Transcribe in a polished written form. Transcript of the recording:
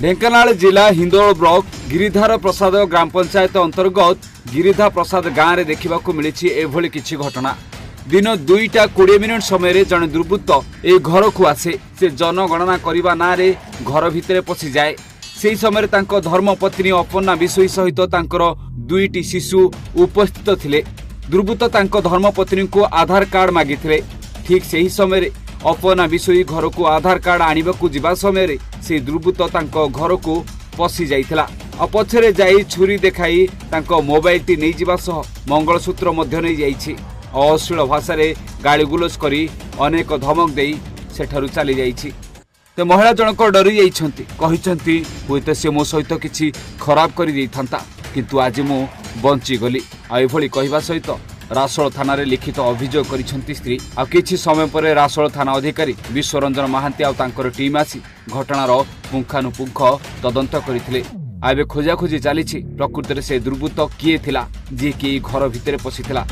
ଢେଙ୍କାନାଳ ଜିଲ୍ଲା ହିନ୍ଦୋଳ ବ୍ଲକ ଗିରିଧାର ପ୍ରସାଦ ଗ୍ରାମ ପଞ୍ଚାୟତ ଅନ୍ତର୍ଗତ ଗିରିଧା ପ୍ରସାଦ ଗାଁରେ ଦେଖିବାକୁ ମିଳିଛି ଏଭଳି କିଛି ଘଟଣା। ଦିନ 2ଟା 20 ମିନିଟ୍ ସମୟରେ ଜଣେ ଦୁର୍ବୃତ୍ତ ଏହି ଘରକୁ ଆସେ। ସେ ଜନଗଣନା କରିବା ନାଁରେ ଘର ଭିତରେ ପଶିଯାଏ। ସେହି ସମୟରେ ତାଙ୍କ ଧର୍ମପତ୍ନୀ ଅପର୍ଣ୍ଣା ବିଷୋଇ ସହିତ ତାଙ୍କର ଦୁଇଟି ଶିଶୁ ଉପସ୍ଥିତ ଥିଲେ। ଦୁର୍ବୃତ୍ତ ତାଙ୍କ ଧର୍ମପତ୍ନୀଙ୍କୁ ଆଧାର କାର୍ଡ ମାଗିଥିଲେ। ଠିକ୍ ସେହି ସମୟରେ ଅପର୍ଣ୍ଣା ବିଷୋଇ ଘରକୁ ଆଧାର କାର୍ଡ ଆଣିବାକୁ ଯିବା ସମୟରେ ସେହି ଦୁର୍ବୃତ୍ତ ତାଙ୍କ ଘରକୁ ପଶି ଯାଇଥିଲା ଆଉ ପଛରେ ଯାଇ ଛୁରୀ ଦେଖାଇ ତାଙ୍କ ମୋବାଇଲଟି ନେଇଯିବା ସହ ମଙ୍ଗଳସୂତ୍ର ମଧ୍ୟ ନେଇଯାଇଛି। ଅଶ୍ଳୀଳ ଭାଷାରେ ଗାଳିଗୁଲଜ କରି ଅନେକ ଧମକ ଦେଇ ସେଠାରୁ ଚାଲିଯାଇଛି। ତ ମହିଳା ଜଣକ ଡରି ଯାଇଛନ୍ତି। କହିଛନ୍ତି, ହୁଏତ ସେ ମୋ ସହିତ କିଛି ଖରାପ କରିଦେଇଥାନ୍ତା, କିନ୍ତୁ ଆଜି ମୁଁ ବଞ୍ଚିଗଲି। ଆଉ ଏଭଳି କହିବା ସହିତ ରାସୋଳ ଥାନାରେ ଲିଖିତ ଅଭିଯୋଗ କରିଛନ୍ତି ସ୍ତ୍ରୀ। ଆଉ କିଛି ସମୟ ପରେ ରାସୋଳ ଥାନା ଅଧିକାରୀ ବିଶ୍ୱରଞ୍ଜନ ମହାନ୍ତି ଆଉ ତାଙ୍କର ଟିମ୍ ଆସି ଘଟଣାର ପୁଙ୍ଖାନୁପୁଙ୍ଖ ତଦନ୍ତ କରିଥିଲେ। ଆଉ ଏବେ ଖୋଜାଖୋଜି ଚାଲିଛି, ପ୍ରକୃତରେ ସେ ଦୁର୍ବୃତ୍ତ କିଏ ଥିଲା, ଯିଏକି ଏହି ଘର ଭିତରେ ପଶିଥିଲା।